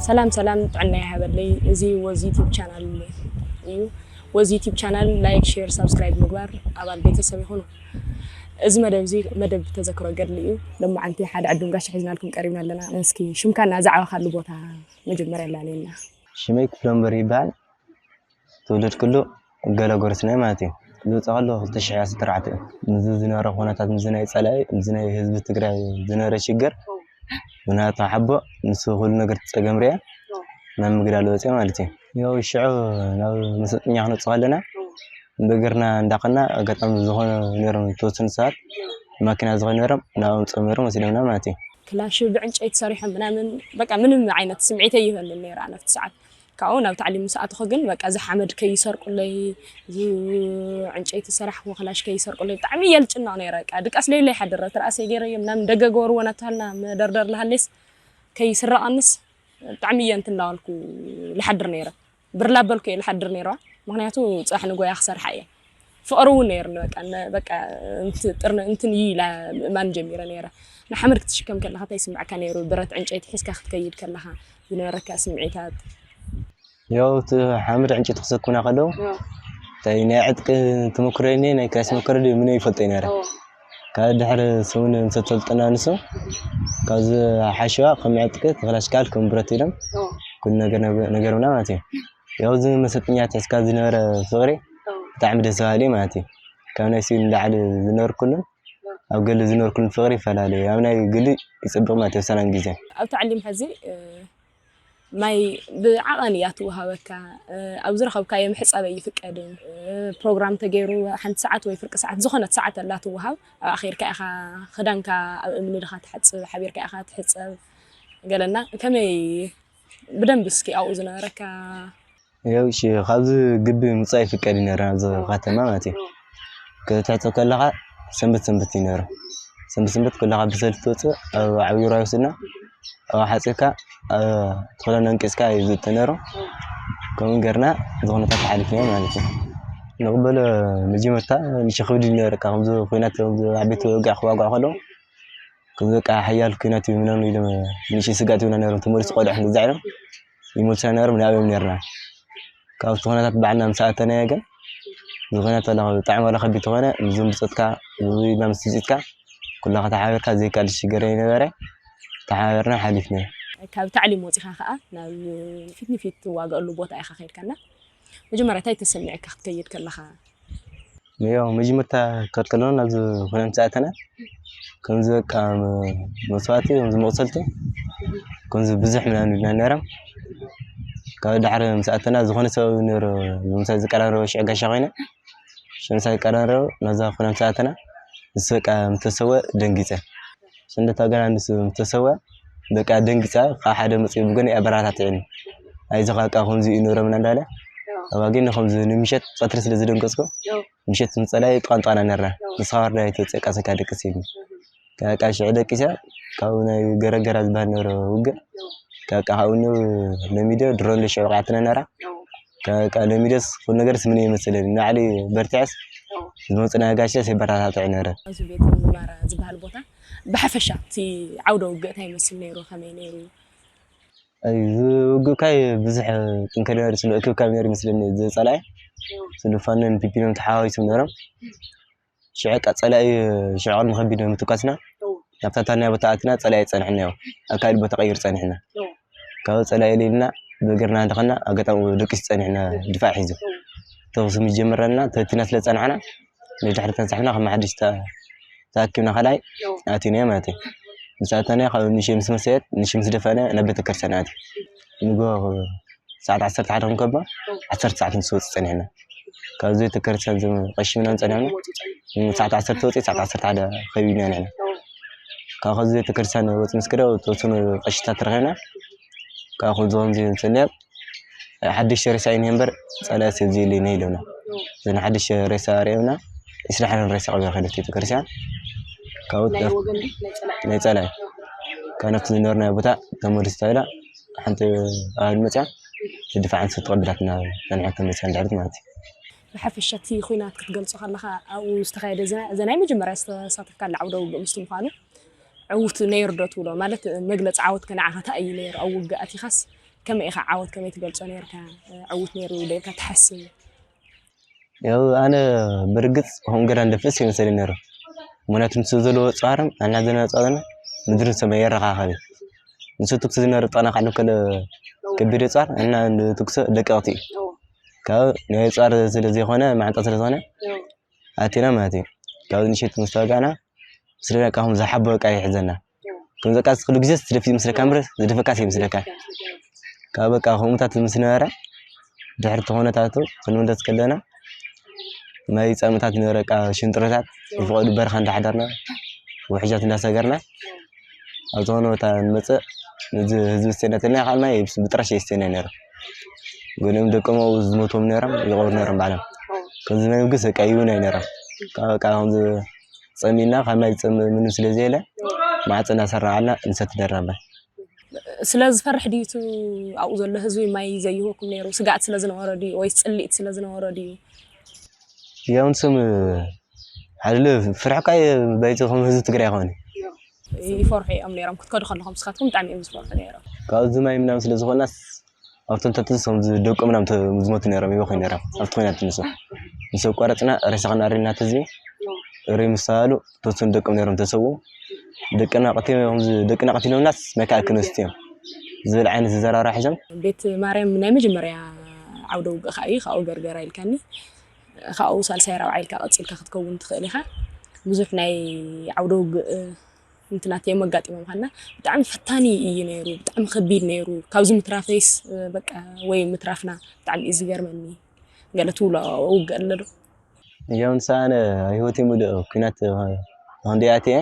ሰላም ሰላም፣ ጥዕና ይሃበለይ። እዚ ወዚ ዩቲዩብ ቻናል እዩ። ወዚ ዩቲዩብ ቻናል ላይክ፣ ሼር፣ ሳብስክራይብ ምግባር ኣባል ቤተሰብ ይኹኑ። እዚ መደብ እዚ መደብ ተዘክሮ ገድሊ እዩ። ሎማዓንቲ ሓደ ዕዱም ጋሻ ሒዝናልኩም ቀሪብና ኣለና። እስኪ ሽምካና ዝዓበኻሉ ቦታ መጀመርያ ኣላለየና። ሽመይ ክፍለንበር ይበሃል። ትውልድ ኩሉ ገለ ጎርስናይ ማለት እዩ። ዝወፅእ ከሎ ክልተ ሽሕ ዓሰርተ ኣርባዕተ እዩ። ምስዚ ዝነበረ ኩነታት፣ ምስዚ ናይ ፀላኢ፣ ምስዚ ናይ ህዝቢ ትግራይ ዝነበረ ሽግር፣ ምክንያቱ ሓቦ ንሱ ኩሉ ነገር ፀገም ርያ ናብ ምግዳል ወፅአ ማለት እዩ። ያው ሽዑ ናብ መሰልጠኛ ክንወፅእ ከለና ብእግርና እንዳኸና ኣጋጣሚ ዝኾነ ነይሮም ዝተወሰኑ ሰባት ማኪና ዝኾነ ነይሮም ናብኦም ፀሚሮም ወሲዶምና ማለት እዩ። ክላሽ ብዕንጨይቲ ሰሪሖም ምናምን በቃ ምንም ዓይነት ስምዒት ኣይህበንን ነይሩ ኣነ ኣብቲ ሰዓት። ካብኡ ናብ ታዕሊም ምስ ኣተኹ ግን በቃ እዚ ሓመድ ከይሰርቁለይ፣ እዚ ዕንጨይቲ ሰራሕኹ ክላሽ ከይሰርቁለይ ብጣዕሚ እየ ልጭነቕ ነይረ። በቃ ድቃስ ለይለ ይሓድር፣ እቲ ርኣሰይ ገይረዮ ምናምን ደገ ገበርዎ እናተባህልና መደርደር ልሃሌስ ከይስረቐንስ ብጣዕሚ እየ እንትን እናበልኩ ልሓድር ነይረ። ብር ላበልኩ እየ ልሓድር ነይረ፣ ምኽንያቱ ፅባሕ ንጎያ ክሰርሓ እየ። ፍቕሪ እውን ነይርኒ፣ በቃ፣ ነ-፣ በቃ፣ እንት-፣ ጥርኒ-፣ እንትን እዩ ኢላ ምእማን ጀሚረ ነይረ። ንሓመድ ክትሽከም ከለኻ እንታይ ይስምዐካ ነይሩ? ብረት ዕንጨይቲ ሒዝካ ክትከይድ ከለኻ ዝነበረካ ስምዒታት? ያው፣ እቲ ሓመድ ዕንጨይቲ ክሰኩና ከለዉ፣ ያው። እንታይ ናይ ዕጥቂ ተመክሮ እኔ፣ ናይ ክላሽ ተመክሮ ድዩ፣ ምን ይፈልጦ ነይረ። ያው። ካብ ድሕሪ ሰሙን ምስ ኣሰልጠና ንሱ፣ ካብዚ ሓሸዋ ከም ዕጥቂ፣ ክላሽ ካል ከም ብረት ኢሎም፣ ያው። ኩሉ ነገር ነገ-፣ ነገርና ማለት እዩ። ያው፣ እዚ መሰልጠኛ ትሕዝካ ዝነበረ ፍቕሪ፣ ያው። ብጣዕሚ ደስ በሃሊ ማለት እዩ። ካብ ናይ ስዊድን ላዕሊ ዝነበርኩሉን፣ ያው። ኣብ ገለ ዝነበርኩሉን ፍቕሪ ይፈላለ እዩ። ኣብ ናይ ግሊ ይጽብቕ ማለት እዩ፣ ኣብ ሰላም ግዜ። ኣብ ታዕሊም ሕዚ፣ እ፣ ማይ ብዓቐን እያ ትወሃበካ። እ፣ ኣብ ዝረኸብካዮ ምሕጻብ ኣይፍቀድን። እ፣ ፕሮግራም ተገይሩ ሓንቲ ሰዓት ወይ ፍርቂ ሰዓት፣ ዝኾነት ሰዓት ኣላ ትወሃብ። ኣብኣ ኸይድካ ኢኻ ክዳንካ ኣብ እምኒ ድኻ ትሓጽብ፣ ሓቢርካ ኢኻ ትሕጸብ። ገለና ከመይ ብደንብ እስኪ ኣብኡ ዝነበረካ? ያው፣ እሺ፣ ካብዚ ግቢ ምጻእ ይፍቀድ እዩ ነይሩ፣ ናብዚ ከተማ ማለት እዩ። ክትሕጸብ ከለኻ ሰንበት ሰንበት እዩ ነይሩ። ሰንበት ሰንበት ኩላኻ ብሰልፊ ትወጽእ፣ ኣብ ዓብዪ ሩባ ይወስድና፣ ኣብኡ ሓጺርካ፣ ኣብ ተኽለን ኣንቂጽካ እዩ ዝእተ ነይሩ። ከምኡ ገርና፣ እዚ ኩነታት ሓሊፍናዮ ማለት እዩ። ንቕበሎ መጀመርታ ንእሽቶ ክብድ እዩ ነይሩ፣ ከምዚ ኲናት፣ ከምዚ ዓበይቲ ውግእ ክዋግዑ ከለዉ፣ ከምዚ በቃ ሓያል ኲናት እዩ ምናምን ኢሎም ንእሽቶ ስግኣት ይብሉና ነይሮም፣ ተመሊሱ ቆልዑ ከምዚ ኢሎም ይመልሱና ነይሮም፣ ንኣብዮም ነይርና። ካብቲ ኩነታት ባዕልና ምስ ኣተናዮ ግን፣ እዚ ኩነታት ዋላ ብጣዕሚ ዋላ ከቢድ ተኾነ፣ ምስዞም ብጾትካ፣ እዚ ኢልና ምስ ትጽኢትካ፣ ኩላኻ ተሓባቢርካ ዘይከኣል ሽግር ኣይነበረ፣ ተሓባቢርና ሓሊፍናዮ። ካብ ታዕሊም ወጺኻ ከኣ ናብ ፊት ንፊት ትዋገኣሉ ቦታ ኢኻ ከይድካና። መጀመርያ እንታይ ተሰሚዕካ ክትከይድ ከለኻ? ያው መጀመርታ ከድ ከለና ናብዚ ኩናት ምስ ኣተና፣ ከምዚ በቃ መ-፣ መስዋእቲ፣ ከምዚ መቕሰልቲ፣ ከምዚ ብዙሕ ምናምን ኢልና ነይሮም። ካብ ዳሕሪ ምስ ኣተና ዝኾነ ሰብ ነይሩ፣ ምሳይ ዝቀራረበ ሽዑ ጋሻ ኮይነ፣ ሽዑ ምሳይ ዝቀራረበ ናብዛ ኩናት ምስ ኣተና፣ ንሱ በቃ ምተሰወ ደንጊጸ። ሰንደታ ገና ንሱ ምተሰወ፣ በቃ ደንጊጻ፣ ካብ ሓደ መጽዩ ብጎኒ ኣበራታትዕኒ። ኣይዞኻ በቃ ከምዚ እዩ ነይሮም እናዳለ፣ ኣባ ግን ከምዚ ንምሸት ቀትሪ ስለ ዝደንገጽኩ፣ ምሸት ምስ ጸላይ ጥቓን ጥቓና ነርና። ንስኻ ዋርዳይ ተወጽእ ቃሰካ ደቅስ ኢልኒ። በቃ ሽዑ ደቂሰ፣ ካብኡ ናይ ገረገራ ዝበሃል ነበረ ውግእ። በቃ ካብኡ ን-፣ ለሚዶ ድሮን ሽዑ ቃዕትና ነራ። በቃ ለሚዶስ ኩሉ ነገርስ ምን ይመስለኒ። ንባዕሊ በርቲዐስ ዝመጽና ጋሸስ የበረታትዕ ነበረ። ኣብዚ ቤት ምዝማር ዝበሃል ቦታ ብሓፈሻ እቲ ዓውደ ውግእ እንታይ ይመስል ነይሩ? ከመይ ነይሩ? ኣይ፣ እዚ ውግእ ካይ ብዙሕ ጥንከር ነይሩ፣ ስለ እክብካብ ነይሩ ይመስለኒ። እዚ ጸላኢ ስለ ፋኖን ፒፒኖም ተሓዋዊሶም ነይሮም። ሽዑ ቃ ጸላኢ ሽዑ ቅድሚ ከቢድ ምትኳስና፣ እዎ። ናብታ ታና ቦታ ኣትና ጸላኢ ጸንሕና እዮ። ኣብ ካልእ ቦታ ቀይር ጸኒሕና። እዎ። ካብ ጸላኢ ኢልና ብእግርና እንዳኸና ኣጋጣሚ ደቂስ ጸኒሕና ድፋዕ ሒዙ። እዎ። ተኹሲ ምስ ጀመረና ተቲና ስለ ጸናሕና፣ ንድሕሪ ተንሳሕና ከም ሓድሽ ተ-፣ ተኣኪብና ካልኣይ እዎ። ኣቲና ማለት እዩ። ምስ ኣተና ካብ ንሸ ምስ መሰየት፣ ንሸ ምስ ደፋና ናብ ቤተክርስትያን ኣቲ። ንግሆ ሰዓት ዓሰርተ ሓደ ክንከባ፣ ዓሰርተ ሰዓት ምስ ወጽእ ጸኒሕና። ካብ ቤተክርስትያን ዝም ቀሺ ምናምን ጸኒሕና። ሰዓት ዓሰርተ ወጺእ፣ ሰዓት ዓሰርተ ሓደ ከቢብና ንሕና። ካብ ከዚ ቤተክርስትያን ወጽእ ምስ ከደ፣ ተወሰኑ ቀሽታት ረኺብና። ካብ ከምዚ ከምዚ እንሰልያ፣ ሓድሽ ሬሳ እዩ እምበር፣ ጸላኢ ሰብ ዘይብለና ኢሎና። እዘን ሓድሽ ሬሳ ኣርእዮምና፣ ዒስራ ሓደን ሬሳ ቀቢሩ ከደ ቤተክርስትያን። ካብኡ ናይ ወገን ድዩ? ናይ ጸላኢ? ናይ ጸላኢ። ካብ ናብቲ ዝነበርናዮ ቦታ ተመሊሱ ተባሂላ፣ ሓንቲ ኣሃዱ መጽያ፣ እቲ ድፋዕ ኣንስቲ ተቐቢላትና፣ ጸንሐት ተመሊሳ ንድሕሪት ማለት እዩ። ብሓፈሻ እቲ ኲናት ክትገልጾ ከለኻ፣ ኣብኡ ዝተኻየደ፣ እዘ-፣ እዘ ናይ መጀመርያ ዝተሳተፍካሉ ዓውደ ውግእ ምስቲ ምዃኑ፣ ዕዉት ነይሩ ዶ ትብሎ? ማለት፣ መግለጺ ዓወትከ ንዓኻ እንታይ እዩ ነይሩ? ኣብ ውግእ ኣቲኻስ፣ ከመይ ኢኻ ዓወት ከመይ ትገልጾ ነርካ? ዕውት ነይሩ ዶ ኢልካ ትሓስብ? ያው ኣነ ብርግጽ ከምኡ ገዳ ንደፍእስ ይመስለኒ ነይሩ። ምክንያቱ ንሱ ዘለዎ ጻርን ኣና ዘለና ጻርን ምድርን ሰማይ የረኻኸብ እዩ። ንሱ ትኩስ ዝነር ጣና ካሉ ከለ ከቢድ ጻር እና ትኩስ ደቀቕቲ እዩ። ካብ ናይ ጻር ስለ ዘይኮነ ማዕጣ ስለ ዝኾነ ኣቲና ማለት እዩ። ካብ ንሸት ምስ ተዋጋእና ስለ ደቃኹም ዝሓቦ ዕቃ ይሕዘና። ከም ዘቃስ ኩሉ ግዜ ትደፊ ምስለካ ምረ ዝደፈካ ይመስለካ። ካብ በቃ ከምኡታት ምስ ነበረ ድሕሪ እቲ ኩነታቱ ክንምለስ ከለና ማይ ጻምታት ነበረ ዕቃ ሽንጥሮታት ብፍቐዱ በረኻ እንዳሓደርና ውሕጃት እንዳሰገርና ኣብ ዝኾነ ቦታ ንመጽእ ነዚ ህዝቢ ስተናተልና ይኸኣል ማይ ብጥራሽ የስተና ነይሩ። ገሊኦም ደቆም ኣብኡ ዝሞቶም ነይሮም ይቐብሩ ነይሮም ባዕሎም። ከምዚ ናይ ምግስ በቃ ይውን ኣይነይሮም። ካብ በቃ ከምዚ ጸሚና ካብ ማይ ዝጸምእ ምንም ስለ ዘየለ ማዕጸ እናሰራዓልና ንሰቲ ነርና እምበር። ስለ ዝፈርሕ ድዩ እቲ ኣብኡ ዘሎ ህዝቢ ማይ ዘይህበኩም ነይሩ? ስግኣት ስለ ዝነበሮ ድዩ ወይስ ጽልኢት ስለ ዝነበሮ ድዩ? ያው ንሶም ሓደለ ፍርሕካ ባይቲ ከም ህዝቢ ትግራይ ይኾነ ይፈርሑ እዮም ነይሮም ክትከዱ ከለኹም ስኻትኩም ብጣዕሚ እዮም ዝፈርሑ ነይሮም። ካብዚ ማይ ምናምን ስለ ዝኾናስ ኣብቶም ተትስ ከም ደቆም ምናምን ዝሞቱ ነይሮም ይበኹ ነይሮም ኣብቲ ኮይናት ንሶም ምስ ኣቋረፅና ሬሳ ከናሪና ህዝቢ ሬ ምስተባሉ ተወሰኑ ደቆም ነይሮም ተሰዉ ደቅና ቀቲሎም ደቅና ቀቲሎምናስ መካል ክንወስድ እዮም ዝብል ዓይነት ዝዘራራ ሒዞም ቤት ማርያም ናይ መጀመርያ ዓውደ ውግእ ከዓ እዩ ካብኡ ገርገራ ኢልካኒ ካብኡ ሳልሳይ ራብዓ ኢልካ ቀፂልካ ክትከውን ትኽእል ኢኻ ብዙሕ ናይ ዓውደ ውግእ እንትናት እዮም ኣጋጢሞም ኻና ብጣዕሚ ፈታኒ እዩ ነይሩ ብጣዕሚ ከቢድ ነይሩ ካብዚ ምትራፈይስ በቃ ወይ ምትራፍና ብጣዕሚ እዩ ዝገርመኒ ገለ ትብሎ ውግእ ኣለዶ ያው ንሳ ኣነ ህይወት ሙሉእ ኩናት ተኾንዲያት እየ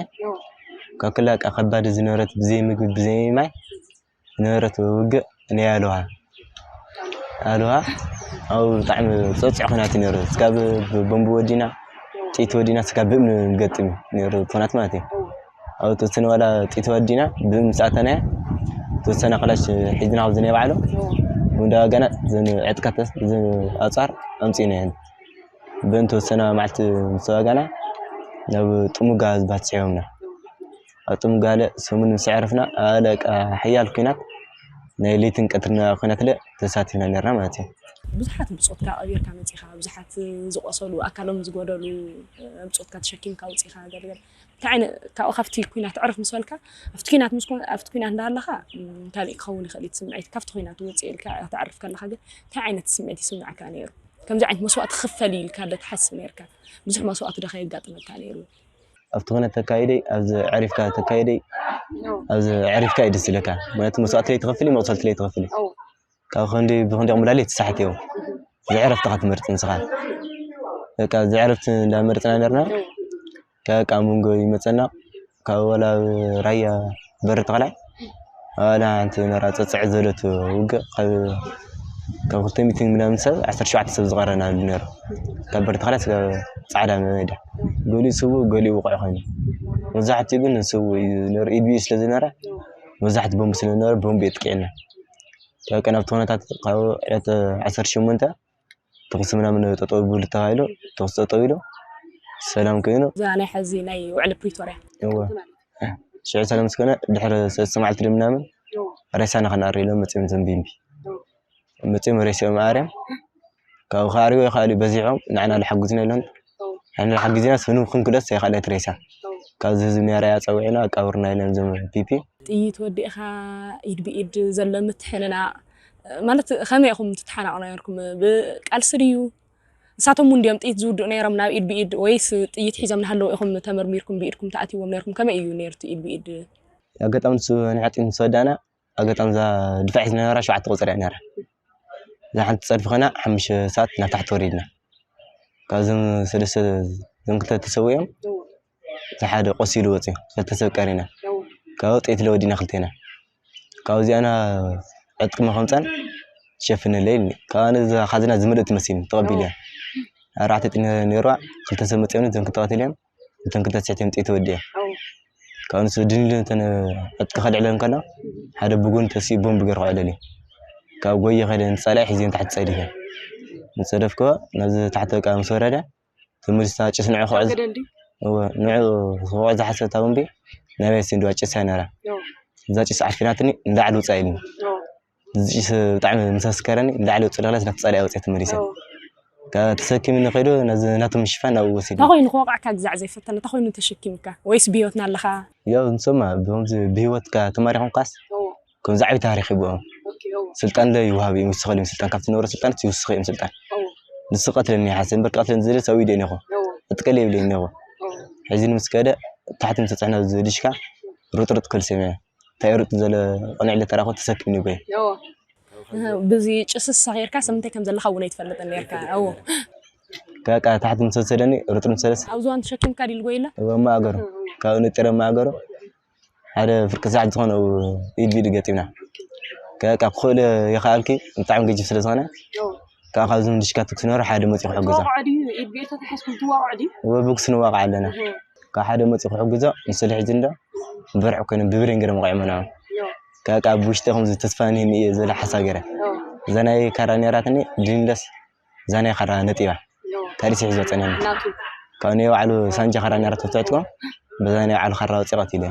ካብ ክላ ቃ ከባድ ዝነበረት ብዘይ ምግቢ ብዘይ ማይ ዝነበረት ውግእ ናይ ኣልዋ ኣልዋ ኣብ ብጣዕሚ ፀፅዕ ኩናት ነይሩ ስካብ ቦምቢ ወዲና ጥይት ወዲና ስካብ ብእም ንገጥም ነይሩ ኩናት ማለት እዩ ኣብ ተወሰነ ዋላ ጥይት ወዲና ብእም ሰኣተናያ ተወሰነ ክላሽ ሒዝና ካብ ዝናይ ባዕሉ እንዳዋጋና ዘን ዕጥቃት ኣፃር ኣምፂእና ብእንተወሰነ መዓልቲ ምስ ተዋጋና ናብ ጥሙጋ ዝበሃል ስዒቦምና። ኣብ ጥሙጋ ገለ ሰሙን ምስ ኣዕረፍና ኣለ በቃ ሓያል ኲናት ናይ ለይትን ቀትርን ኲናት ለ ተሳቲፍና ነርና ማለት እዩ። ብዙሓት ብጾትካ ቀቢርካ መጺኻ፣ ብዙሓት ዝቖሰሉ ኣካሎም ዝጎደሉ ብጾትካ ተሸኪምካ ኣውጺኻ ገለ ገለ እንታይ ዓይነት ካብኡ ካብቲ ኲናት ዕርፍ ምስ በልካ ኣብቲ ኲናት ምስ ኮን ኣብቲ ኲናት እንዳሃለኻ ካልእ ክኸውን ይኽእል እዩ እቲ ስምዒት ካብቲ ኲናት ውጽእ ኢልካ ክትዕርፍ ከለኻ ግን እንታይ ዓይነት ስምዒት ይስምዓካ ነይሩ? ከምዚ ዓይነት መስዋእቲ ክኽፈል እዩ ኢልካ ዶ ትሓስብ ነይርካ? ብዙሕ መስዋእቲ ዶ ከየጋጥመካ ነይሩ? ኣብቲ ኩነት ተካይደይ ኣብዚ ዕሪፍካ ተካይደይ ኣብዚ ዕሪፍካ እዩ ደስ ይለካ ማለት መስዋእቲ ለይ ትኸፍል እዩ መቕሰልቲ ለይ ትኸፍል እዩ ካብ ክንዲ ብክንዲ ቁምላል ትሳሕት እዮም ዝዕረፍትኻ ትመርፅ ንስኻ በቃ ዝዕረፍቲ እንዳመርፅና ነርና ከቃ መንጎ ይመፀና ካብ ወላ ራያ በሪ ተኽላይ ኣላ ሓንቲ ነራ ፀፅዕ ዘለት ውግእ ካብ ካብ ክልተ ሚእትን ምናምን ሰብ ዓሰርተ ሸውዓተ ሰብ ዝቐረና ኣሉ ነይሩ ካብ በሪ ተኽላይ ስጋብ ፃዕዳ መመዳ ገሊኡ ስውእ ገሊኡ ውቑዕ ኮይኑ መብዛሕትኡ ግን ስውእ እዩ ነሩ ኢድ ብኢድ ስለ ዝነበረ መብዛሕትኡ ቦምብ ስለ ዝነበረ ቦምብ የጥቂዕና ካብ ቀን ኣብቲ ኩነታት ካብ ዕለት ዓሰርተ ሸሞንተ ተኹሲ ምናምን ጠጠው ይብሉ ተባሂሉ ተኹሲ ጠጠው ኢሉ ሰላም ኮይኑ እዛ ናይ ሕዚ ናይ ውዕሊ ፕሪቶርያ እወ ሽዑ ሰላም ስኮነ ድሕሪ ሰለስተ መዓልቲ ዶ ምናምን ሬሳና ከነኣሪ ኢሎም መፅኦም ዘንቢምቢ መፅኦም ሬስኦም ኣርዮም ካብኡ ከኣርዮ ይኽኣሉ በዚሖም ንዓና ልሓጉዝና ኢሎም ንዓና ልሓጊዝና ስኑ ክንክደስ ኣይኽኣለት ሬሳ ካብዚ ህዝቢ ሜራያ ፀዊዕና ኣቃብርና ኢሎም ዞም ፒፒ ጥይት ወዲእኻ ኢድ ብኢድ ዘሎ ምትሕንናቕ ማለት ከመይ ኢኹም ትተሓናቑ ነርኩም ብቃልሲ ድዩ ንሳቶም እውን ድዮም ጥይት ዝውድኡ ነይሮም ናብ ኢድ ብኢድ ወይስ ጥይት ሒዞም እናሃለዉ ኢኹም ተመርሚርኩም ብኢድኩም ተኣትይዎም ነርኩም ከመይ እዩ ነይሩ እቲ ኢድ ብኢድ ኣጋጣሚ ንሱ ንዕጢ ምስ ወዳእና ኣጋጣሚ እዛ ድፋዕ ሒዝና ነራ ሸውዓተ ቁፅሪ እያ ነራ እዛ ሓንቲ ፀድፊ ኮይና ሓሙሽተ ሰዓት ናብ ታሕቲ ወሪድና ካብዞም ሰለስተ እዞም ክልተ ተሰዊኦም እቲ ሓደ ቆሲሉ ወፂኡ ክልተ ሰብ ቀሪና ካብኡ ጥይት ለወዲና ክልቴና ካብኡ እዚኣና ዕጥቂ መኸምፀን ትሸፍነለይ ኢልኒ ካብ ኣነ እዛ ካዝና ዝመልእት መሲልኒ ተቐቢልያ ኣርባዕተ ጥይት ነይርዋ ክልተ ሰብ መፂኦም እዞም ክተቐትል እዮም እተን ክልተ ስሕት እዮም ጥይት ወዲያ ካብ ንሱ ድንድን እተን ዕጥቂ ከልዕለን ከሎ ሓደ ብጎኒ ተሲኡ ቦምብ ገይሩ ክዕለል እዩ ካብ ጎየ ከይደ ንፀላኢ ሒዝዮ ንታሕቲ ፀዲፈ ንፀደፍክዎ ናብዚ ታሕቲ በቃ ምስ ወረደ ተመሊስታ ጭስ ንዑ ክዕዝ ንዑ ክውዕ ዝሓሰብታ ቦምቢ ናበይ ስንድዋ ጭስ እያ ነራ እዛ ጭስ ዓፊናትኒ እንዳዓል ውፃ ኢልኒ ዝጭስ ብጣዕሚ ምስ ኣስከረኒ ላዕሊ ውፅእ ኢለ ናብቲ ፃላኢ ኣውፅኤ ተመሊሰ። ካብ ተሰኪምኒ ከይዱ ነዚ ናቶም ሽፋን ናብኡ ወሲዱ። እንታይ ኮይኑ ክወቕዓካ ግዛዕ ዘይፈተነ እንታይ ኮይኑ ተሸኪምካ ወይስ ብህይወትና ኣለኻ? ያው ንሶማ ብከምዚ ብህይወትካ ተማሪኾም ካስ ከምዚ ዓብዪ ታሪኽ ይብኦም። ስልጣን ለ ይወሃብ እዩ፣ ይውስኸሉ እዮም ስልጣን፣ ካብቲ ነበረ ስልጣን ይውስኸ እዮም ስልጣን። ንሱ ቀትለኒ ይሓስብ እምበር ቀትለኒ ዝደልስ ኣብ ኢደ እኒኹ። እጥቀል የብለይ እኒኹ። ሕዚ ንምስከደ ታሕቲ ምሰፅሕና ዝድሽካ ሩጥሩጥ ከልሰም እየ። እንታይ ሩጥ ዘለ ቅንዕ ኢለ ተራኹ ተሰኪምኒ ይጎየ። ብዚ ጭስስ ሰኺርካ ሰምንታይ ከም ዘለኻ እውን ኣይትፈልጥን ነርካ። እዎ ከቃ ታሕቲ ምሰሰደኒ ሩጥሩጥ ሰለስ ኣብ ዝዋን ተሸኪምካ ዲል ጎይላ ወማ ኣገሩ ካብ ንጥረ ማእገሩ ሓደ ፍርቂ ሰዓት ዝኾነ ኢድ ቢድ ገጢምና። ከቃ ክኽእል ይኸኣልኪ ብጣዕሚ ገጅፍ ስለ ዝኾነ ካብ ካብዚ ምድሽካ ትኩስ ነበረ ሓደ መፂኹ ሕግዞ ትዋቕዖ ድዩ? ኢድ ብኢድ ተታሒዝኩም ትዋቕዖ ድዩ? ወብግስ ንዋቕ ኣለና። ካብ ሓደ መፂኹ ሕግዞ ንስለ ሕጂ እንዶ ብርዕ ኮይኑ ብብሬን ገይሮም ወቒዖም ንዖም። ከቃ ብውሽጢ ከምዚ ተስፋ ኒህኒ እየ ዝብል ሓሳብ ገይረ። እዛ ናይ ካራ ነይራትኒ ድንለስ እዛ ናይ ካራ ነጢባ ካሊስ ሒዞ ፀኒሐኒ። ካብ ናይ ባዕሉ ሳንጃ ካራ ነይራ ተትዕጥቆ በዛ ናይ ባዕሉ ካራ ወፂ ቀቲለ።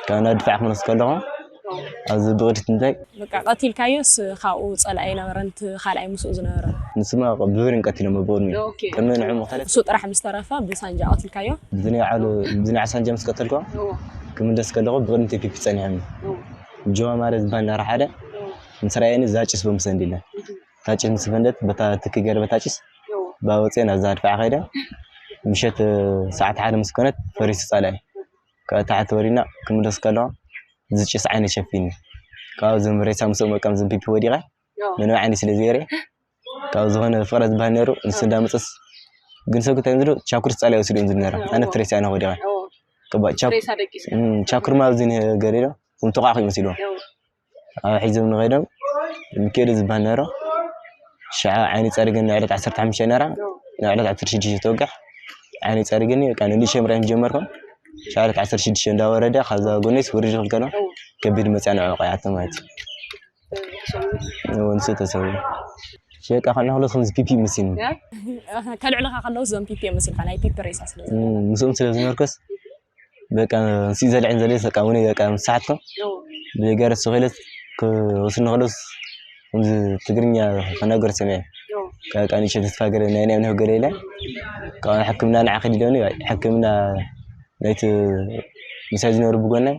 ካብ ናብ ድፋዕ ክመለስ ከለኹ ኣብዚ ብቕድት እንታይ በቃ ቀቲልካዮስ ካብኡ ፀላኢ ነበረ ንቲ ካልኣይ ምስኡ ዝነበረ ንስማ ብብሬን ቀቲሎም ብቕድሚ ቅድሚ ንዑ መኸለት እሱ ጥራሕ ምስ ተረፈ ብሳንጃ ቀቲልካዮ ብዝናይ ባዕሉ ብዝናይ ሳንጃ ምስ ቀተልኮ ክምለስ ከለኹ ብቕድሚ ቴፒፒ ፀኒሖም ጆዋ ማለት ዝበሃል ነራ ሓደ ምስ ረኣየኒ እዛ ጭስ ብምሰንድ ኢለ እታ ጭስ ምስ ፈንደት በታ ትኪ ገለ በታ ጭስ ባወፅአ ናብዛ ድፋዕ ከይደ ምሸት ሰዓት ሓደ ምስ ኮነት ፈሪሱ ፀላኢ ካብ ታሕቲ ወሪድና ክምለስ ከለኹ እዚ ጭስ ዓይነ ሸፊኒ ካብ ዝም ሬሳ ምስ መቀም ዝም ፒፒ ወዲቐ መን ዓይኒ ስለ ዝገይረ ካብ ዝኾነ ፍቕረ ዝበሃል ነይሩ ንሱ እንዳመፀስ ግን ሰብ ክታይ ዝሉ ቻኩርስ ፃላይ ወሲዱ ዝሉ ነረ ኣነ ፍሬስ ኣነ ወዲቐ ቅባ ቻኩር ሬሳ ደቂስካ እም፣ ቻኩር ማብዚ ገሊሎ እንተቋቑ ይመስልዎ ኣብ ሒዞም ንኸይዶም ሚካኤል ዝበሃል ነይሮ ሸዓ ዓይኒ ፀሪገን ንዕለት ዓሰርተ ሓሙሽተ ነራ ንዕለት ዓሰርተ ሽዱሽተ ተወግሕ ዓይኒ ፀሪገኒ በቃ ንንእሽተይ ምርኣይ ጀመርኩም ሸዓ ዕለት ዓሰርተ ሽዱሽተ እንዳወረደ ካብዛ ጎነይስ ውርድ ክልከሎ ከቢድ መፅያ ንዕኡ ቀይዓቶ ማለት እዩ ንሱ ተሰው ሸቃ ከነ ክሎ ከምዚ ፒፒ ምስኒ ከልዕልኻ ከለውስ እዞም ፒፒ እዮም መሲልካ ናይ ፒፒ ሬሳ ስለ ዝብሉ ምስኦም ስለ ዝመርኮስ በቃ ንስ ዘልዕን ዘለ በቃ እውን በቃ ምሳሓትኩም ብገረ ስኸለት ክወስኑ ከለውስ ከምዚ ትግርኛ ክናገር ሰሚዐ ካብ ቃኒሸ ተስፋ ገለ ናይ ናይ ምንህ ገለ ኢለ ካብ ሕክምና ንዓ ከዲዶኒ ሕክምና ናይቲ ምሳይ ዝነብሩ ብጎናይ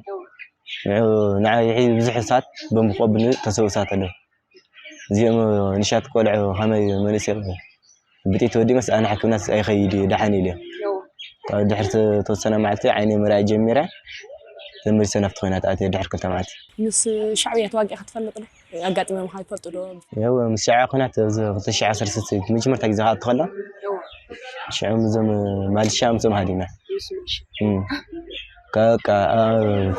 ንዑ ንዓይ ይሒ ብዙሕ ሰዓት ቦምብ ክቐብሉ ተሰው ሰዓት ኣለዉ እዚኦም ንሻት ቆልዑ ከመይ መንእሰይ ብጥይት ወዲመስ ኣነ ሕክምና ኣይኸይድ እዩ ደሓን ኢሉ ካብ ድሕር ተወሰነ መዓልቲ ዓይነ ምርኣይ ጀሚረ ተመሊሰ ናብቲ ኮይናት ኣትየ ድሕር ክልተ መዓልቲ ምስ ሻዕብያ ተዋጊእካ ትፈልጥ ዶ? ኣጋጢሞምካ ይፈልጡ ዶ? ያው ምስ ሻዕብያ ኩናት ኣብዚ ክልተ ሽሕ ዓሰርተ ሰለስተ መጀመርታ ግዜ ከኣ እትኸሎ ሽዑ ምዞም ማልሻ ምሶም ሃዲና ከቃ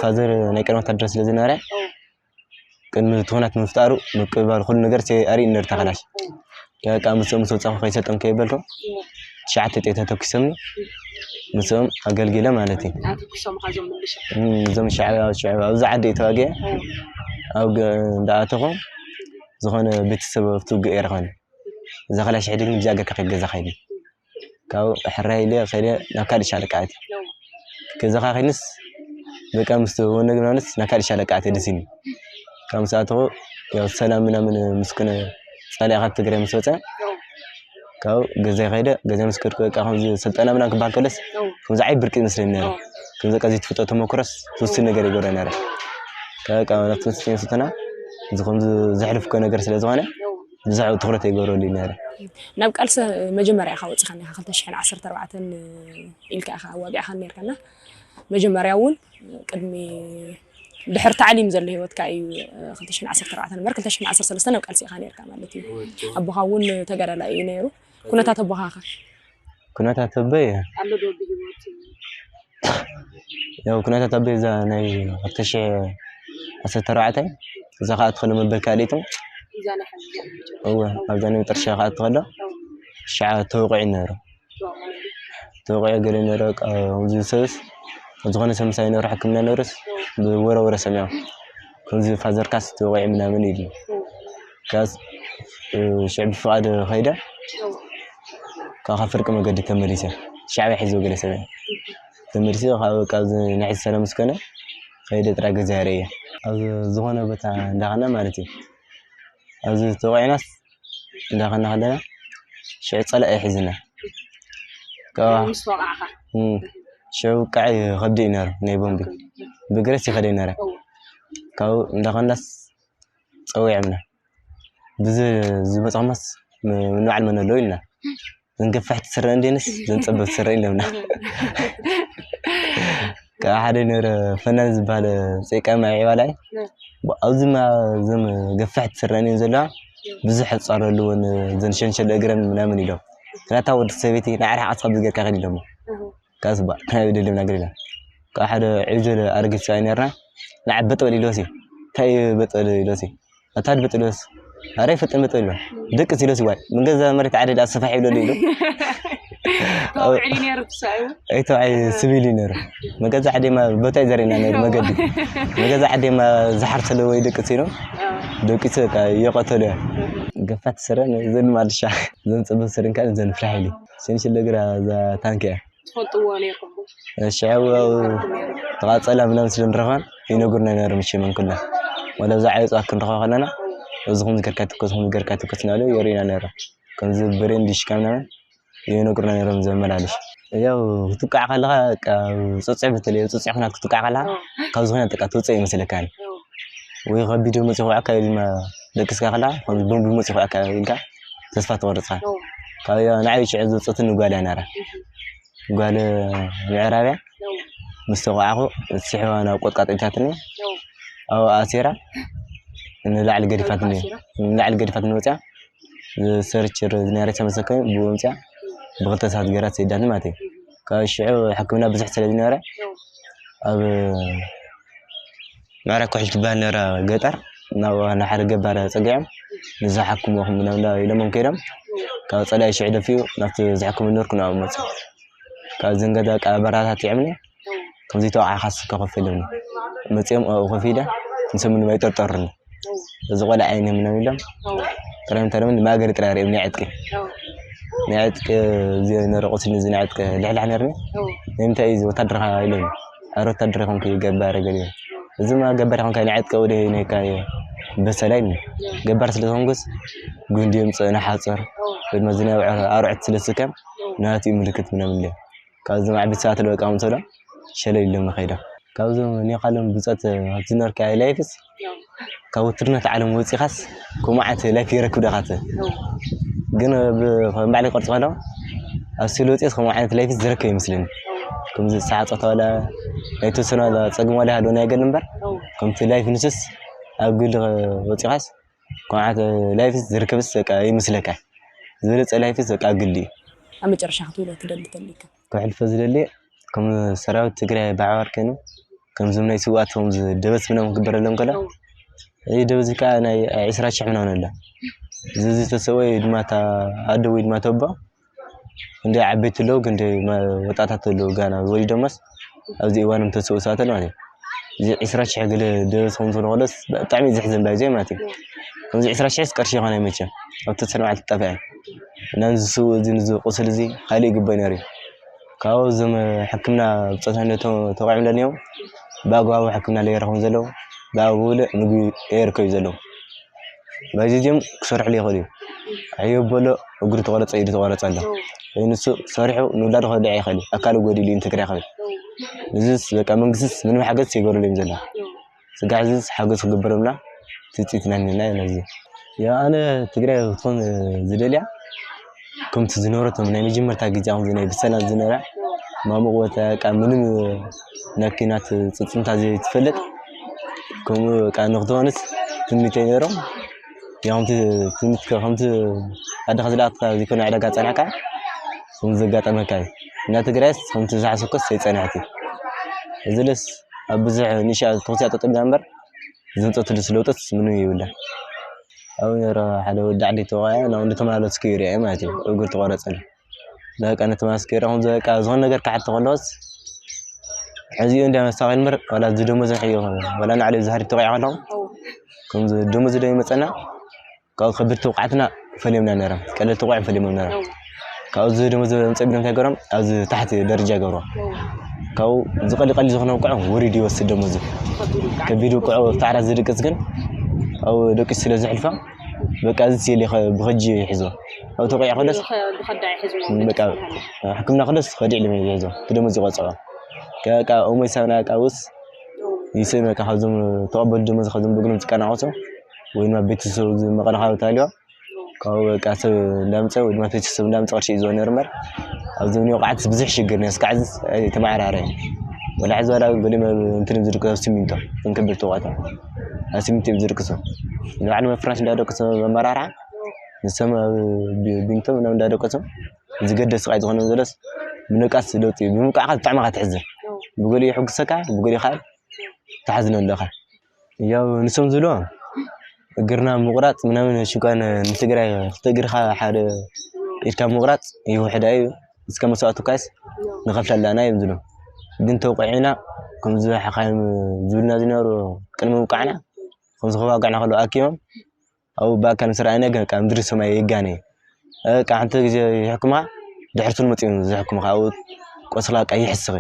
ፋዘር ናይ ቀደም ወታደር ስለ ዝነበረ ቅድሚ እቲ ኩናት ምፍጣሩ ምቅብባል ኩሉ ነገር ኣርኢ ነር ተኸላሽ ከቃ ምስ ምስ ወፃኹ ከይሰልጠም ከይበልኩ ትሽዓተ ጤት ተተኩሶምኒ ምስኦም ኣገልጊለ ማለት እዩ ኣትኩሶም ካዞም ምልሻ እም፣ እዞም ሻዕብያ ሻዕብያ ኣብዚ ዓዲ ተዋጊአ ኣብ ገ- እንዳኣተኹ ዝኾነ ቤተሰብ ኣብቲ ውግእ የረኸኒ እዛ ከላሽ ሕድግ ንብዚኣ ገርካ ከይገዛ ከይዲ ካብ ሕራይ ኢለ ከይደ ናብ ካልእ ሻለቃ ኣትየ ገዛኻ ከይንስ በቃ ምስ ወነ ግናንስ ናብ ካልእ ሻለቃ ኣትየ ደሲኒ ካብ ምስ ኣተኹ ያው ሰላም ምናምን ምስ ኮነ ፃሊያ ካብ ትግራይ ምስ ወፀ ካብ ገዛይ ከይደ ገዛይ ምስ ከድኩ በቃ ከምዚ ስልጠና ምናምን ክበሃል ከለስ ከምዚ ዓይ ብርቂ ይመስለኒ ነረ ከምዚ በቃ ዘይትፍጦ ተመክሮስ ትውስን ነገር ይገብረ ነረ ካብ በቃ ናብቲ መስለኝ ስልጠና እዚ ከምዚ ዘሕልፍኮ ነገር ስለ ዝኾነ ብዙሕ ትኹረት ይገብረሉ ነረ ናብ ቃልሲ መጀመርያ ኢኻ ወፂኻ ኒኻ ክልተ ሽሕን ዓሰርተ ኣርባዕተን ኢልካ ኢኻ ኣዋጊዕኻ ነርካና መጀመርያ እውን ቅድሚ ድሕሪ ታዕሊም ዘሎ ህይወትካ እዩ ክልተ ሽሕን ዓሰርተ ኣርባዕተን እምበር ክልተ ሽሕን ዓሰርተ ሰለስተን ኣብ ቃልሲ ኢኻ ነርካ ማለት እዩ ኣቦኻ እውን ተጋዳላይ እዩ ነይሩ ኩነታት ኣቦኻ ከ ኩነታት ኣቦይ ኣሎ ዶ ብህይወት ያው ኩነታት ኣቦይ እዛ ናይ ክልተ ሽሕ ዓሰርተ ኣርባዕተ እዛ ከዓ ትኸሎ መበል ካልኢቱ እዛ ናይ ሓንቲ እወ ኣብዛ ናይ መጠረሻ ከዓ ትኸሎ ሸዓ ተወቂዑ ነይሩ ተወቂዑ ገለ ነይሩ ከምዚ ሰብስ ዝኾነ ሰብ ምሳይ ነይሩ ሕክምና ነይሩስ ብወረ ወረ ሰሚዖም ከምዚ ፋዘርካስ ተወቂዑ ምናምን ኢሉ ካስ ሽዕ ብፍቓድ ኸይደ ካብ ካብ ፍርቂ መገዲ ተመሊሰ ሻዕብያ ሒዝዎ ገለ ሰብ ተመሊሰ ካብ ካብዚ ንሕዚ ሰላም ምስ ኮነ ኸይደ ጥራይ ገዛ ይርእየ ኣብ ዝኾነ ቦታ እንዳኸና ማለት እዩ ኣብዚ ተወቂዕናስ እንዳኸና ከለና ሽዑ ጸላኢ ሒዝና። ካብ ምስ ወቃዕካ? እም፣ ሽዑ ውቃዕ ከብዲ እዩ ነይሩ፣ ናይ ቦምቢ። ብግሬስ ይኸደ ነረ። እዎ። ካብኡ እንዳኸናስ ጸዊዖምና። ብዚ ዝመጽኹምስ ም-፣ ንባዕል መን ኣለዉ ኢልና። ዘን ገፋሕቲ ስረ እንዴንስ ዘን ጸበብቲ ስረ ኢሎምና። ካብ ሓደ ነረ ፈናን ዝበሃል ጸይቃማ ዕባላይ። እ። ብ-፣ ኣብዚማ ዘም ገፋሕቲ ስረ እንዴን ዘለዋ ብዙሕ ሕጻር ኣለወን ዘን ሸንሸል እግረን ምናምን ኢሎም። ናታ ወዲ ሰበይቲ ንዓርሓ ዓስኻ ብዝገርካ ከድ ኢሎሞ። እህ። ካስ ባ፣ ናይ ደልም ነገር ኢላ። ካብ ሓደ ዕብይ ዝበለ ኣረጊት ሰብኣይ ነርና። ንዓ በጥ በል ኢሎሲ። እንታይ በጥ በል ኢሎሲ? ኣታ በጥ ኢሎስ? ኣረ ይፈጥን በጥ በል ኢሎ። ደቅስ ኢሎሲ ዋይ። ምን ገዛ መሬት ዓደድ ኣሰፋሕ ይብለሉ ኢሎ። ተባዕሪ ነይሩ ትሳዩ? ኣይ ተባዕሪ ስቢል እዩ ነይሩ። መገዛ ዓዴማ ቦታ እዩ ዘርእና ነይሩ መገዲ። መገዛ ዓዴማ ዝሓርሰሉ ወይ ደቅስ ኢሎም። ኣዎ። ደቂሱ በቃ ይቐተሉ እዮም። ገፋት ስረን ዘን ማልሻ፣ ዘን ጽቡቅ ስረን ካልእ ዘን ፍላሕ ኢሉ። ሸንሽል እግራ እዛ ታንኪ እያ። ትፈልጥዎ ነይርኩም? ሽዑ ተቓጸላ ምናምን ስለ ንረኽበን ይነግሩና ነይሮም ሽመን ኩለን። ወላ እዛ ዓየጽዋ ክንረኽባ ከለና፣ እዚ ከምዚ ጌርካ ትኮስ፣ ከምዚ ጌርካ ትኮስ እናበሉ የርእዩና ነይሮም። ከምዚ ብሬን ዲሽካ ምናምን ይነግሩና ነይሮም ዘመላልሽ። ያው ክትውቃዕ ከለኻ በቃ ጽጹዕ በተለይ ጽጹዕ ኩናት ክትውቃዕ ከለኻ፣ ኣዎ። ካብ ዝኾነ በቃ ትውጽእ ይመስለካ። ኣዎ። ወይ ከቢድ መጺኹ ከዓ ድማ ደቅስካ ከላ፣ ከምዚ ቦምብ መጺኹ ከዓ ኢልካ ተስፋ ትቆርጽ ኢኻ። ኣዎ። ካብ ንዓይ ሽዑ ዘውጽእትኒ ጓል እያ ነይራ። እህ። ጓል ምዕራብ እያ። ኣዎ። ምስ ተቆዓኹ፣ ስሒባ ናብ ቆጥቃጥ ኢታትኒ። ኣዎ። ኣብኡ ኣሲራ፣ ንላዕሊ ገዲፋትኒ። ኣብኡ ኣሲራ? ንላዕሊ ገዲፋትኒ ወፂኣ። ሰርችር ዝነበረ ተመሰከሚ ብኡ ወፂኣ። ብክልተ ሰዓት ገይራ ሰይዳትኒ ማለት እዩ። ካብ ሽዑ ሕክምና ብዙሕ ስለ ዝነበረ፣ ኣዎ። ኣብ ምዕራብ ኩሕል ትበሃል ነራ ገጠር፣ ናብ ሓደ ገባር ጸጊዖም፣ ንዝሓክምዎም ምናምን ኢሎሞም ከይዶም፣ ካብ ጸላኢ ሽዑ ደፊኡ ናብቲ ዝሕክም ነበርኩ ናብኡ መጹ። ካብ ዘን ገዛ በቃ ኣበረታቲዖምኒ፣ ከምዚ ተወዓኻስ ከኸፍል ኢሎምኒ። መጺኦም ኣብኡ ኮፍ ኢለ፣ ንሶም ምንም ኣይጠርጠሩኒ። እዚ ቆልዓ ኣይነ ምናምን ኢሎም፣ ተረም ተረም ንማእገሪ ጥራይ ርኦም ናይ ዕጥቂ። ናይ ዕጥቂ እዚ ነረ ቁስሊ እዚ ናይ ዕጥቂ ልሕላሕ ነርኒ። ናይ ምንታይ እዩ እዚ ወታደር ኢኻ ኢሎምኒ። ኣረ ወታደር ይኾንኩ ገባር ገለ። እዚ ማ ገባር ይኾንካ ናይ ዕጥቂ ወደ ነካ በሰላይ ኒ። ገባር ስለ ዝኾንኩስ ጉንዲ የምጽእ ንሓጽር። ድማ እዚ ናይ ኣውዕ-፣ ኣርዑት ስለ ዝስከም ናቲ ምልክት ምናምን ኢለ። ካብዚ ማዕቢት ሰባት ለበቃ ምሰሎ ሸለል ኢሎም ከይዶም። ካብዞም ኒኻሎም ብጾት ኣብ ዝነበርካዮ ላይፍስ፣ ካብ ውትድርና ዓለም ወጺኻስ ከምኡ ዓይነት ላይፍ ይረክብ ዶ ኢኻ ትብል? ግን ብ-፣ ከም ባዕለይ ክቐርጾ ከለኹ፣ ኣብ ስቪል ወጺኤስ ከምኡ ዓይነት ላይፍስ ዝረክብ ይመስለኒ። ከምዚ ሰዓት ጾታ ዋላ ናይ ተወሰነ ዋላ ጸገም ዋላ ይሃልወና ይገል እምበር፣ ከምቲ ላይፍ ንሱስ ኣብ ግሊ ወጺኻስ ከምኡ ዓይነት ላይፍስ ዝርከብስ በቃ ይመስለካ። ዝበለጸ ላይፍስ በቃ ኣብ ግሊ እዩ። ኣብ መጨረሻ ክትብሎ ትደሊ ተሊካ? ከሕልፎ ዝደሊ፣ ከም ሰራዊት ትግራይ ብሓባር ኮይኑ፣ ከምዞም ናይ ስውኣት ከምዚ ደበስ ምናምን ክግበረሎም ከሎ፣ እዚ ደበስ ከዓ ናይ ዒስራ ሽሕ ምናምን ኣሎ። እዚ፣ እዚ ተሰብኦ ወይ ድማ እታ ኣደ ወይ ድማ ተቦ፣ እንደ ዓበይቲ ኣለዉ፣ ግን እንደ መ-፣ ወጣታት ኣለዉ፣ ጋና ወሊዶምስ ኣብዚ እዋኖም ተሰብኡ ሰባት ኣለዉ ማለት እዩ። እዚ ዒስራ ሽሕ ገለ ደበስ ከም ዝኾነ ከሎስ ብጣዕሚ ዘሕዝን ባይዘይ ማለት እዩ። ከምዚ ዒስራ ሽሕስ ቅርሺ ይኾነ መቸም፣ ኣብ ተሰነ መዓልቲ ጠፍአ። እና ንዚ ስውእ እዚ፣ ንዚ ቁስል እዚ፣ ካልእ ይግባእ ነይሩ እዩ። ካብኡ እዞም ሕክምና ብጾትና እንደ ተ-፣ ተቋዒምሎም እዮም። ብኣግባቡ ሕክምና ለየረኹም ዘለዉ፣ ብኣግባቡ ለ-፣ ምግቢ የርከዩ ዘለዉ። በዚ እዚኦም ክሰርሕሉ ይኽእሉ እዩ። ሕዮ በሎ፣ እግሩ ተቆረጸ፣ ኢዱ ተቆረጸ ኣሎ። ወይ ንሱ ሰሪሑ ንውላዱ ከብልዕ ይኽእል እዩ። ኣካሉ ጎዲሉ እዩ፣ እንትግራ ይኽእል። ንዝስ በቃ መንግስትስ ምንም ሓገዝ ይገብሩሉ እዮም ዘለዉ። ስጋዕ ዝስ ሓገዝ ክግበረልና ትጽቢት ናኒና እዩ ነዚ። ያው ኣነ ትግራይ ክትኮን ዝደልያ፣ ከምቲ ዝነበረቶም ናይ መጀመርታ ግዜ፣ ከምዚ ናይ ብሰላም ዝነበረ ማሙቕ ቦታ፣ በቃ ምንም ናይ ኲናት ጽጽንታ ዘይትፈልጥ፣ ከምኡ በቃ ንክትኾንስ ትምኒተይ ነይሮም። ያው ከምቲ ትምኒት ከ-፣ ከምቲ ኣደኻ ዝለኣኽካ ዘይኮነ ዕዳጋ ጸናሕካ፣ ከምዚ ዘጋጠመካ እዩ። እና ትግራይስ ከምቲ ዝሓሰብኩስ ኣይጸንሐት እዩ። እዚለስ ኣብ ብዙሕ ንእሽቶ ተኾሲያ ጠጠው ኢላ እምበር፣ ዘምጸትሉስ ለውጥስ ምንም የብላን። ኣብኡ ነይረ ሓደ ወዲ ዓዲ ተወቒዐ፣ ናብ እንዳ ተመላለስኩ ይርአ ማለት እዩ። እግሩ ተቆረጸሉ። በቃ ነቲ ማስክ ገይረ፣ ከምዚ በቃ ዝኾነ ነገር ክሓቶ ከለዎስ፣ ሕዚኡ እንዳ መሳኺን እምበር፣ ዋላ እዚ ደሞዝ ንሕዮ፣ ዋላ ንዓለብ ዝሃሪ ተወቒዐ ከለኹ፣ ከምዚ ደሞዝ ዶ ይመጸና፣ ካብኡ ከበድቲ ውቃዕትና ፈልዮምና ነይሮም። ቀለልቲ ውቃዕ ፈልዮም ነይሮም። እው። ካብኡ እዚ ደሞዝ ዘምጽእ ብሎም እንታይ ገይሮም? ኣብዚ ታሕቲ ደረጃ ይገብርዎ። እው። ካብኡ ዝቐሊ ቀሊ ዝኾነ ውቃዕ ወሪዱ ይወስድ ደሞዙ። ከቢድ ውቃዕ። ከቢድ ውቃዕ ኣብቲ ዓራት ዝድቅስ ግን፣ ኣብኡ ደቂሱ ስለ ዝሕልፎ፣ በቃ እዚ ሲል ብኸጂ ይሕዞ። ኣብ ተቆያ ከደስ ብኸዳዕ ሕዝሞ በቃ ሕክምና ከደስ ኸዲ ኢሉ ይሕዞ። ብደሞዝ ይቆጽዖ። በቃ እሞ ይሳብና በቃ ውስ ይስእን በቃ ካብዞም ተቐበሉ ደሞዝ ካብዞም ብግኖም ዝቀናቐሶ ወይ ድማ ቤተሰብ መቐለ ካብ ታልዮ ካብኡ በቃ ሰብ እንዳምፀ ወይ ድማ ቤተሰብ እንዳምፀ ቅርሺ እዩ ዝወነ እምበር ኣብዚ እውን ወቕዓት ብዙሕ ሽግር ነስ ካዕዝስ ተመዓራረ ወላ ሕዚ ዋላ ገሊኦም እንትን ዝድቅሶ ኣብ ሲሚንቶ እንክብር ተዋታ ኣብ ሲሚንቶ እዮም ዝድቅሶ ንባዕሉ መፍራሽ እንዳደቅሶ መመራርዓ ንሶም ኣብ ቢ- ቢንቶ ምናምን እንዳደቀሶም ዝገደስ ስቃይ ዝኾነ ዘለስ ምንቃስ ለውጢ እዩ ብምቃዕካ ብጣዕሚ ካ ትሕዝን ብገሊኡ ይሕጉሰካ ብገሊኡ ከዓ ትሓዝነ ኣለኻ ያው ንሶም ዝብሎ እግርና ምቁራፅ ምናምን ሽኳን ንትግራይ ክልተ እግርካ ሓደ ኢድካ ምቁራፅ ይውሕዳ እዩ እስከ መስዋእቱ ካይስ ንኸፍለላና እዮም ዝብሎ ግን ተውቂዕና ከምዚ ሓኻይም ዝብልና ዝነበሩ ቅድሚ ምውቃዕና ከምዚ ከዋግዕና ከለዉ ኣኪቦም ኣብኡ ብኣካል ምስ ረኣይና ግን በቃ ምድሪ ሰማይ የጋነ እዩ። በቃ ሓንቲ ግዜ ይሕክሙኻ ድሕርቱን መፂኦም ዝሕክሙኻ ኣብኡ ቆስላ በቃ ይሕስኺ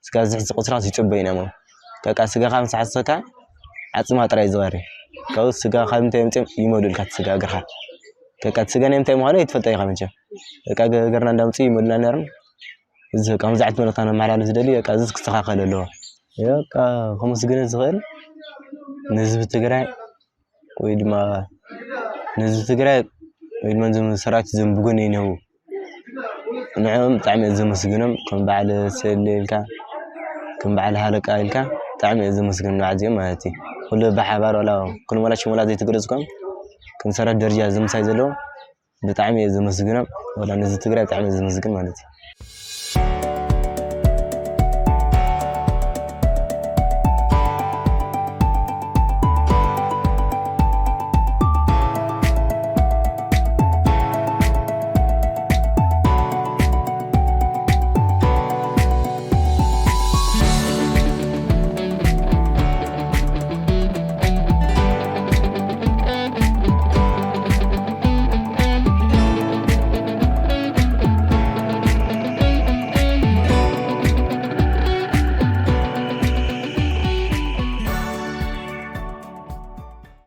ስጋ ዝሕዚ ቆስላ ይፅበዩና እዮም በቃ ስጋኻ ምስ ሓሰካ ዓፅማ ጥራይ ዝቐሪ ካብኡ ስጋ ካብ ምንታይ መፂኦም ይመልኡልካ እቲ ስጋ እግርኻ በቃ እቲ ስጋ ናይ ምንታይ ምዃኑ ኣይትፈልጦ ኢኻ መቸም በቃ ገርና እንዳምፅኡ ይመሉና ነርም እዚ በቃ መብዛሕቲ መልእኽታ ነመሓላልፍ ዝደሊ በቃ እዚ ክስተኻኸል ኣለዎ በቃ ከመስግነ ዝኽእል ንህዝቢ ትግራይ ወይ ድማ ንህዝቢ ትግራይ ወይ ድማ እዞም ሰራዊት እዞም ብጎነይ ነዉ ንዕኦም ብጣዕሚ እየ ዘመስግኖም ከም በዓል ሰሌ ኢልካ ከም በዓል ሃለቃ ኢልካ ብጣዕሚ እየ ዘመስግኖም ንዓዚኦም ማለት እዩ ኩሉ ብሓባር ዋላ ኩሎም ዋላ ሽሞላ ዘይተገለፅኮም ከም ሰራዊት ደረጃ ዘምሳይ ዘለዎም ብጣዕሚ እየ ዘመስግኖም ዋላ ንህዝቢ ትግራይ ብጣዕሚ እየ ዘመስግን ማለት እዩ